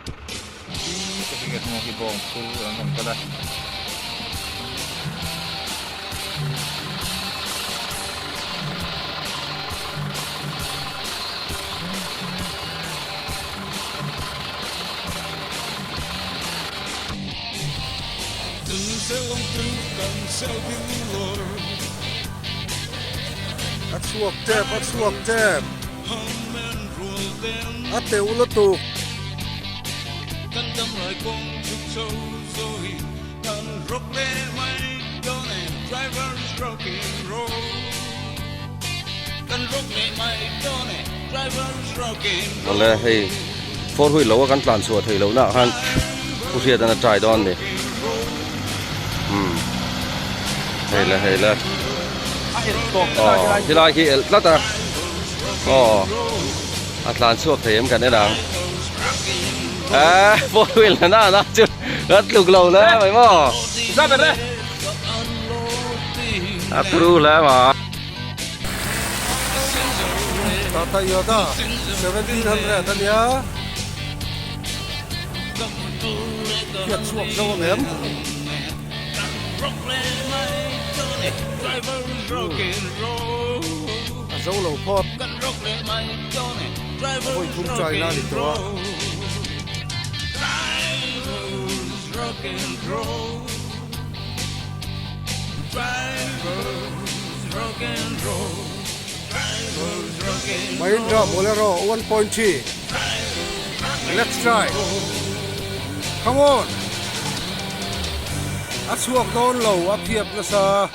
Ka hring a hnungah khi bawng phur an rawn kal a. A chhuak tep a chhuak tep a teuh lutuk. Awle hei four wheel lo a kan tlan chhuah theih loh na ah khan pu hriat an a try dawn a ni umm hei le hei le aw helai khi elh tlat a aw a tlan chhuak thei em kan en ang ah four wheel na na chu a tluk lo hle mai maw a turu hle ma. Tata Yoda 1700 a nia hriat chhuak zo ang em? A zo lo phawt a vawi thum China a ni tawh a. Mahindra Bolero 1.3 Let's try Come on A chhuak dawn lo a phiap nasa.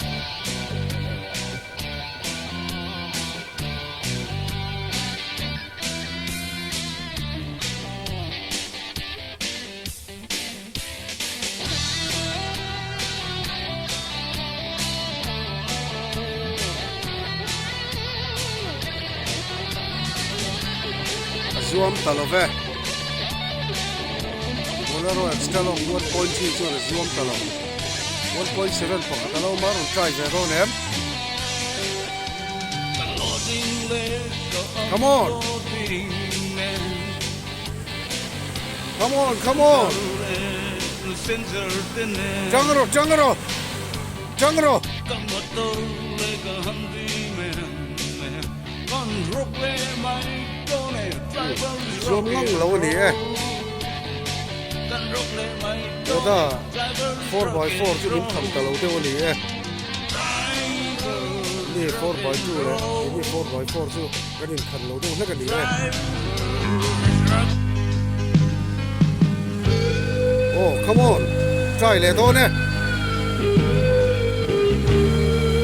A zuam ta lo ve. Bolero Extra-Long 1.3 chuan a zuam ta lo. 1.7 pakhat a lo awm a, rawn try ve dawn em? Come on! Come on, come on! Chang rawh, chang rawh! Chang rawh! Zuam ngang lo a ni e. Dada, 4x4 chu min tham ta lo deuh a ni e. Ni 4x2 leh keini 4x4 chu kan inkhan lo deuh hlek a ni e. Oh, come on. Try leh dawn e.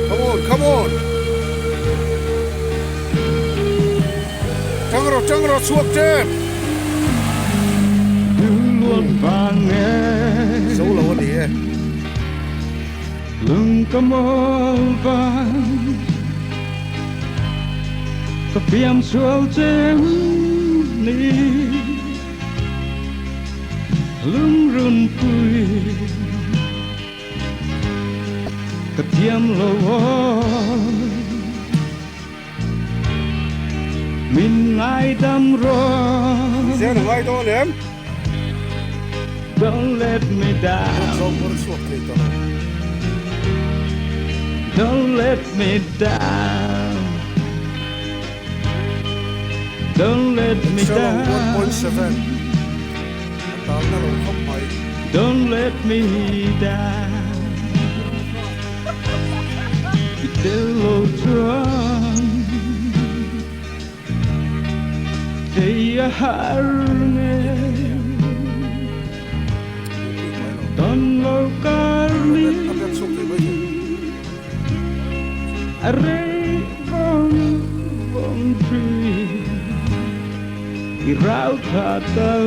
Come on, come on. Tang rawh, tang rawh, chhuak tep. Zo lo a ni e. Lung ka mawl vang Ka fiam sual che ni Lung run pui Ka thiam lo Min ngaidam rawh Zen a ngai dawn em? Don't let me down Zawng pawn a chhuak thei ta lo. Don't let me down Don't let me Excel down 1.7 A talna lo khawp mai. Don't let me down I tel lo chuan Thei a har nge Tawn lo kar ni A rei vawng vawng thin I rau tha tal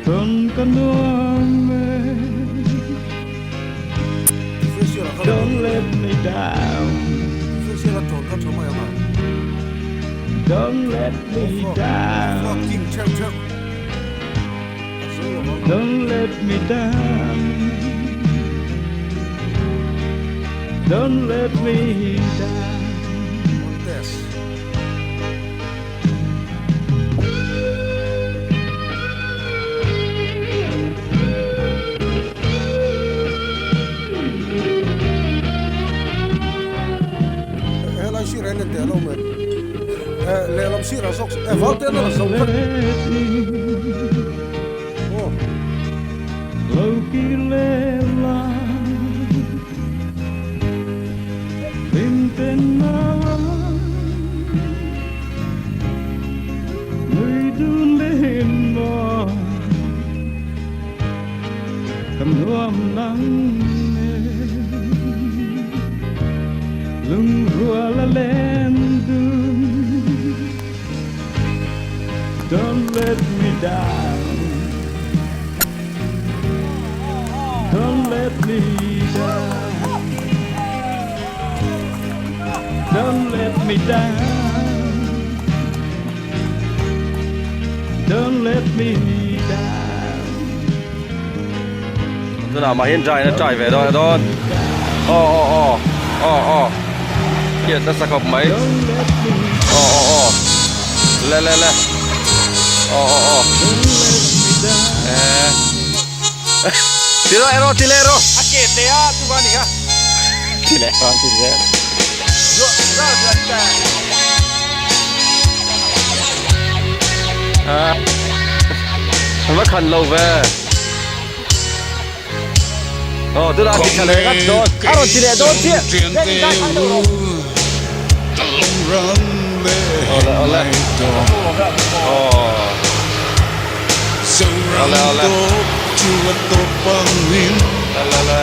Tawn ka nuam e Don't let me down Don't let me down Don't let me down Don't let me down. sirah hian en teh a lo awm em? Eh lehlam sirah zawk eh valte an la zo vek. Aw. Don't let me down Don't let me down Don't let me down Don't let me down Tunah mah hian try na try ve dawn a dawn aw aw aw aw aw khiat nasa khawp mai aw aw aw le le le aw aw aw eh ti rawh erawh ti leh rawh a ke te a chu va ni kha ti leh rawh ti leh ah va khan lo ve Aw tunah a ti tha leh ngat dawn a rawn ti leh dawn chiah awle awle aw awle awle le le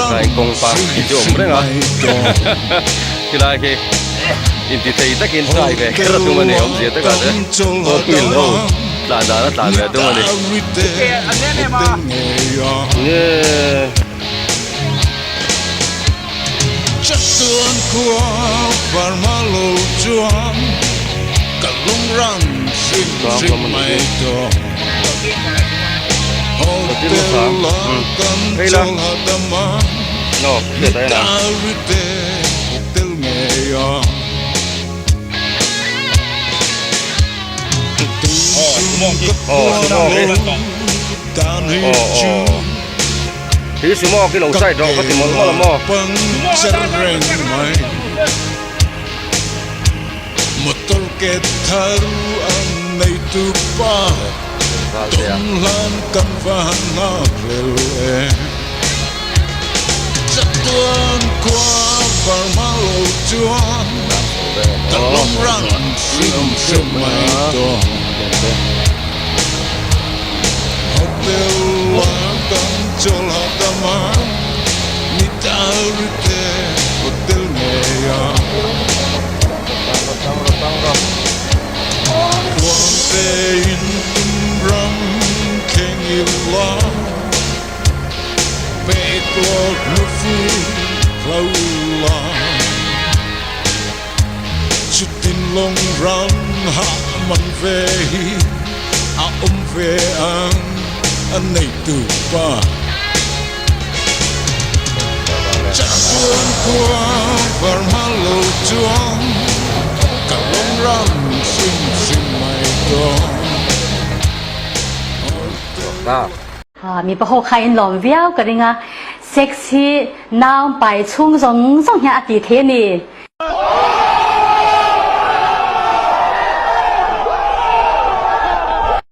Hetlai kawng pa hi chu awm reng a khilai khi inti thei takin try ve kher a tum a ni awmzia takah te four wheel ho tlan dan a tlan ve a tum a ni. Hi sumo khi lo side rawh ka ti mawlh mawlh a maw. Mipa ho kha in lawm viau ka ring a, sex hi nau pai chhung zawng zawng hian a ti thei a ni.